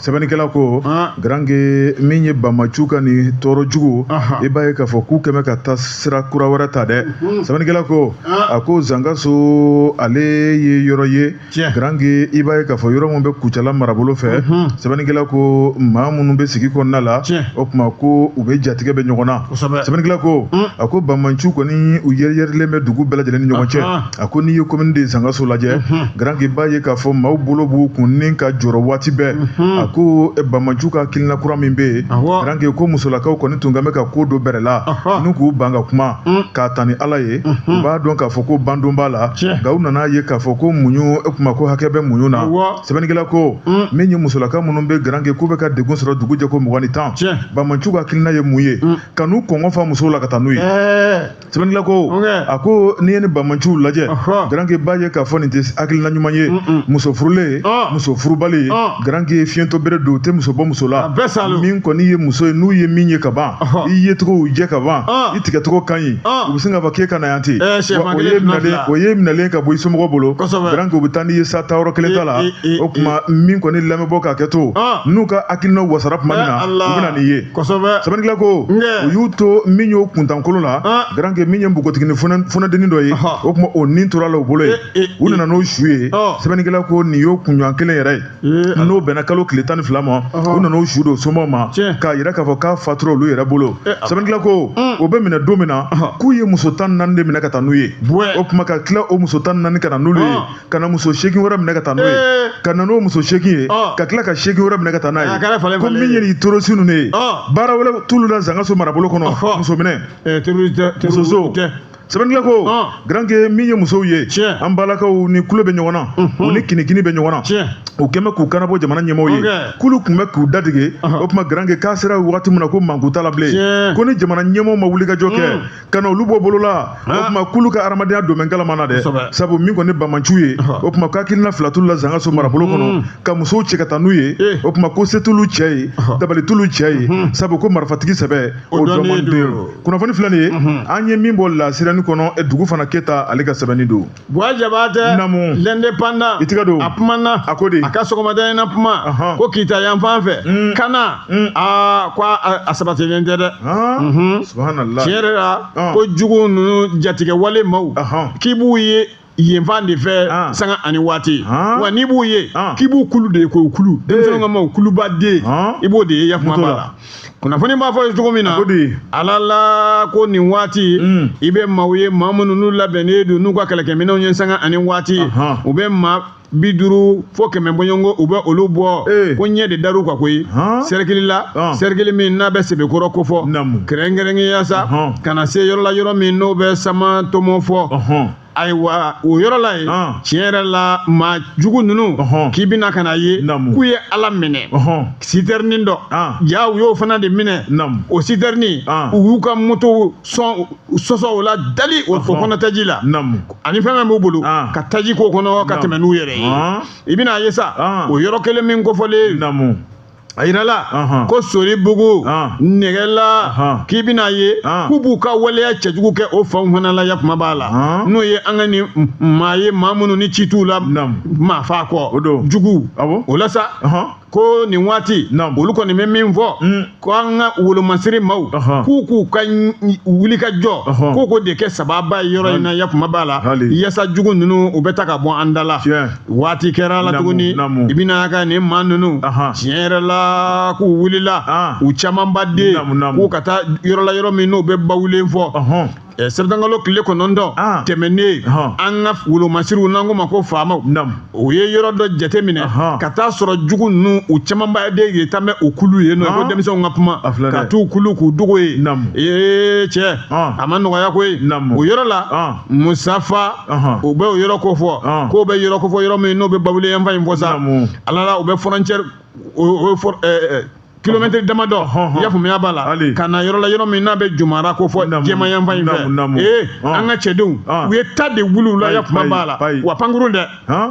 Sɛbɛnnikɛla ko, Garanke, min ye Bamacu ka nin tɔɔrɔ jugu, i b'a ye k'a fɔ k'u kɛmɛ ka taa sira kura wɛrɛ ta dɛ. Sɛbɛnnikɛla ko, a ko Zangaso ale ye yɔrɔ ye, Garanke, i b'a ye k'a fɔ yɔrɔ min bɛ Kucala marabolo fɛ. Sɛbɛnnikɛla ko maa minnu bɛ sigi kɔnɔna la, o tuma ko u bɛ jatigɛ bɛ ɲɔgɔn na. Sɛbɛnnikɛla ko, a ko Bamacu kɔni u yɛrɛyɛrɛlen bɛ dugu bɛɛ lajɛlen ni ɲɔgɔn cɛ. A ko n'i ye commune de Zangaso lajɛ, Garanke, b'a ye k'a fɔ maaw bolo b'u kun ni ka jɔrɔ waati bɛɛ. A ko Bamacu ka hakilina kura min bɛ yen, Garanke, ko musolakaw kɔni tun kan bɛ ka ko dɔ bɛrɛ la n'u k'u ban ka kuma k'a ta ni Ala ye, u b'a dɔn k'a fɔ ko bandon b'a la. Nka u nana ye k'a fɔ ko muɲu, o tuma ko hakɛ bɛ muɲu na. Sɛbɛnnikɛla ko min ye musolaka minnu bɛ, Garanke, k'u bɛ ka degun sɔrɔ dugu jɛ ko 20 ni 10. Bamacu banbamanciw ka hakilina ye mun ye ka n'u kɔngɔ fa musow la ka taa n'u ye. Sɛbɛnnikɛla ko, a ko n'i ye ni banbamanciw lajɛ, garanke, b'a ye k'a fɔ nin tɛ hakilina ɲuman ye. Muso furulen, muso furubali, garanke, fiɲɛtɔ bere don, u tɛ muso bɔ muso la. Min kɔni ye muso ye, n'u ye min ye ka ban, i yecogo y'u jɛ ka ban, i tigɛcogo ka ɲi, u bɛ sin k'a fɔ k'e ka na yan ten. O ye minɛlen ka bɔ i somɔgɔw bolo, garanke, u bɛ taa n'i ye sa taayɔrɔ kelen ta la. O tuma min kɔni lamɛnbɔ k'a kɛ to n'u ka hakilinaw wasara tuma min na, u bɛ na n'i ye. Sɛbɛnnikɛla ko u y'u to min y'o kuntankolo la, garanke, min ye npogotiginin funɛdennin dɔ ye, o tuma o nin tora la u bolo ye, u nana n'o su ye. Sɛbɛnnikɛla ko nin y'o kunɲɔgɔn kelen yɛrɛ ye, n'o bɛnna kalo tile 12 ma, u nana o su don somaw ma k'a yira k'a fɔ k'a fatura olu yɛrɛ bolo. Sɛbɛnnikɛla ko o bɛ minɛ don min na, k'u ye muso 14 de minɛ ka taa n'u ye. O tuma ka tila o muso 14 ka na n'olu ye, ka na muso 8 wɛrɛ minɛ ka taa n'o ye, ka na n'o muso 8 ye, ka tila ka 8 wɛrɛ minɛ ka taa n'a ye. Ko min ye nin terroriste ninnu ye, baara wɛrɛ t'olu la Zangaso marabolo kɔnɔ, muso minɛ, musoso. Sɛbɛnnikɛla ko, garanke, min ye musow ye, an balakaw ni kulo bɛ ɲɔgɔn na, u ni kinikini bɛ ɲɔgɔn na, u kɛn bɛ k'u kanabɔ jamana ɲɛmɔgɔw ye, k'olu tun bɛ k'u dadege. O tuma, garanke, k'a sera wagati min na ko manku t'a la bilen, ko ni jamana ɲɛmɔgɔw ma wulikajɔ kɛ ka na olu bɔ bolo la, o tuma k'olu ka adamadenya don bɛ kalama na dɛ. Sabu min kɔni banbamanciw ye, o tuma ko hakilina fila t'olu la Zangaso marabolo kɔnɔ, ka musow cɛ ka taa n'u ye. O tuma ko se t'olu cɛ ye, dabali t'olu cɛ ye, sabu ko marifatigi sɛbɛ o dɔn den. Kunnafoni filɛ nin ye, an ye min bɔ lasirani kɔnɔ, dugu fana Keyita ale ka sɛbɛnni don. Buwa Jabatɛ. Namu. L'Indépendant. I tigɛ don. A kumana. A ko de. A ka sɔgɔmada in na kuma ko Kita yan fan fɛ kana aa ko a sabatilen tɛ dɛ. Subhanallah. Tiɲɛ yɛrɛ la, ko jugu ninnu jatigɛ wale maaw k'i b'u ye yen fan de fɛ sanga ani waati, wa n'i b'u ye k'i b'u kulu de ye, k'o kulu denmisɛnninw ka maaw kuluba den, i b'o de ye yakuma b'a la. Kunnafoni b'a fɔ cogo min na, ala la ko nin waati i bɛ maaw ye, maa minnu n'u labɛnnen don n'u ka kɛlɛkɛminɛnw ye sanga ani waati, u bɛ maa 50 fo 100 bɔɲɔgɔnko, u bɛ olu bɔ ko ɲɛ de dar'u kan koyi sɛrikili la, sɛrikili min n'a bɛ Sebekɔrɔ kofɔ, kɛrɛnkɛrɛnnenya sa ka na se yɔrɔ la, yɔrɔ min n'o bɛ sama tɔmɔ fɔ. Ayiwa, o yɔrɔ la yen, tiɲɛ yɛrɛ la, maa jugu ninnu k'i bɛna ka na ye k'u ye ala minɛ sitɛrinin dɔ ja, u y'o fana de minɛ. O sitɛrinin, u y'u ka moto sɔn sɔsɔ o la dali o kɔnɔ taji la ani fɛn fɛn b'u bolo ka taji k'o kɔnɔ ka tɛmɛ n'u yɛrɛ ye. I bɛna ye sa o yɔrɔ kelen min kofɔlen, a yirala ko Soribugu nɛgɛla, k'i bɛna ye k'u b'u ka waleya cɛjugu kɛ o fanw fana la yakuma b'a la, n'o ye an ka nin maa ye, maa minnu ni ci t'u la maa fa kɔ jugu o la sa. Ko nin waati olu kɔni bɛ min fɔ, ko an ka wolomasiri maaw k'u ka wuli ka jɔ k'o ko de kɛ sababa ye yɔrɔ in na yakuma b'a la, yaasa jugu ninnu u bɛ ta ka bɔ an da la. Waati kɛra la tuguni, i bɛna ka nin maa ninnu, tiɲɛ yɛrɛ la, k'u wulila u camanba den k'u ka taa yɔrɔ la, yɔrɔ min n'o bɛ bawulen fɔ. Sɛbɛnkalo tile 9 tɛmɛnen, an ka wolomasiriw n'an ko ma ko faamaw, u ye yɔrɔ dɔ jate minɛ ka taa sɔrɔ jugu ninnu u camanba de ye taa bɛ o kulu ye nɔ, ko denmisɛnw ka kuma ka t'u kulu k'u dogo ye. Ee cɛ, a ma nɔgɔya koyi o yɔrɔ la. Musafa, u bɛ o yɔrɔ ko fɔ, k'o bɛ yɔrɔ ko fɔ, yɔrɔ min n'o bɛ bawulen yanfan in fɔ sa, ala la u bɛ frontière o kilomɛtiri damadɔ, i y'a faamuya b'a la, ka na yɔrɔ la, yɔrɔ min n'a bɛ Jumara ko fɔ jɛma yanfan in fɛ. Ee, an ka cɛdenw u ye ta de wuli u la yakuma b'a la, wa pankurun dɛ,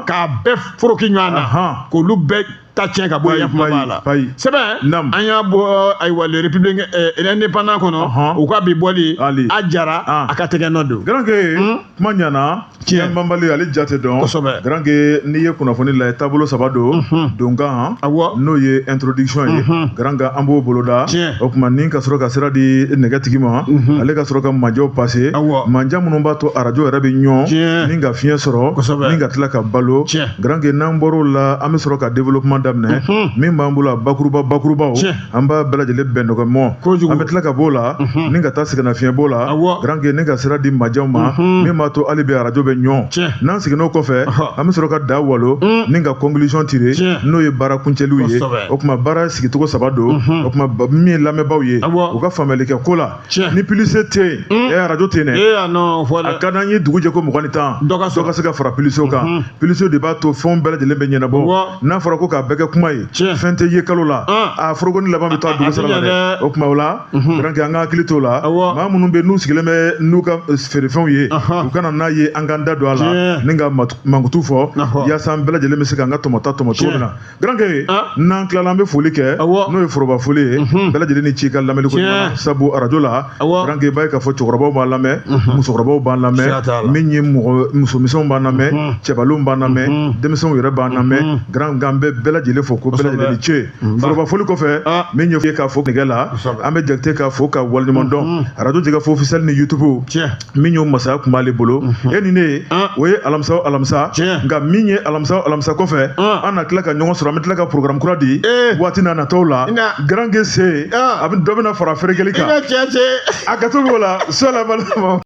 k'a bɛɛ foroki ɲɔgɔn na, k'olu bɛɛ ta tiɲɛ ka bɔ yakuma b'a la. Sɛbɛn an y'a bɔ, ayiwa, le République Indépendant kɔnɔ, u ka bi bɔli a jara a ka tɛgɛ nɔ don. Garanke, kuma ɲana. Tiɲɛ banbali ale jate dɔn. Garanke, n'i ye kunnafoni lajɛ, taabolo saba don. Donkan, n'o ye introduction ye, garanke, an b'o boloda. O tuma ni ka sɔrɔ ka sira di nɛgɛtigi ma, ale ka sɔrɔ ka manjɛw passer, manja minnu b'a to arajo yɛrɛ bɛ ɲɔ ni ka fiɲɛ sɔrɔ ni ka tila ka balo. Garanke, n'an bɔr'o la, an bɛ sɔrɔ ka développement daminɛ min b'an bolo, a bakuruba bakurubaw, an b'a bɛɛ lajɛlen bɛn nɔgɔmɔ. An bɛ tila ka b'o la ni ka taa sɛgɛnnafiɲɛ b'o la. Garanke, ni ka sira di majɛw ma min b'a to hali bi arajo bɛ ɲɔ. N'an seginn'o kɔfɛ, an bɛ sɔrɔ ka da walo ni ka conclusion tirer, n'o ye baara kuncɛliw ye. O tuma baara sigicogo saba don. O tuma min ye lamɛnbaaw ye, u ka faamuyali kɛ ko la, ni publicité tɛ yen, arajo tɛ yen dɛ. A ka d'an ye dugu jɛ ko 20 ni 10, dɔ ka se ka fara publicité kan. Publicité de b'a to fɛnw bɛɛ lajɛlen bɛ ɲɛnabɔ. N'a fɔra ko k'a bɛɛ kɛ kuma ye, fɛn tɛ ye kalo la, a forokoni laban bɛ taa dugu sara la dɛ. O tuma o la, Garankɛ, an ka hakili t'o la. Maa minnu bɛ n'u sigilen bɛ n'u ka feerefɛnw ye, u kana n'a ye an k'an da don a la ni ka mankutu fɔ, yaasa an bɛɛ lajɛlen bɛ se k'an ka tɔmɔta tɔmɔ cogo min na. Garankɛ, n'an tilala, an bɛ foli kɛ, n'o ye foroba foli ye. Bɛɛ lajɛlen ni ci ka lamɛnni ko ɲuman na, sabu arajo la, Garankɛ, i b'a ye k'a fɔ cɛkɔrɔbaw b'an lamɛn, musokɔrɔbaw b'an lamɛn, min ye mɔgɔ musomisɛnw b'an lamɛn, cɛbalenw b'an lamɛn, denmisɛnw yɛrɛ b'an lamɛn. Garankɛ, an bɛ bɛɛ lajɛlen fo ko bɛɛ lajɛlen ni ce. Foroba foli kɔfɛ, min ye k'a fo nɛgɛ la, an bɛ Jakite k'a fo ka waleɲuman dɔn. Arajo Jɛkafɔ officiel ni YouTube, min y'o masaya tun b'ale bolo, e ni ne, o ye alamisa o alamisa. Nka min ye alamisa o alamisa kɔfɛ, an na tila ka ɲɔgɔn sɔrɔ, an bɛ tila ka programme kura di waati n'a nataw la. Garankɛ se a bɛ dɔ bɛna fara feerekɛli kan, a ka to b'o la so la.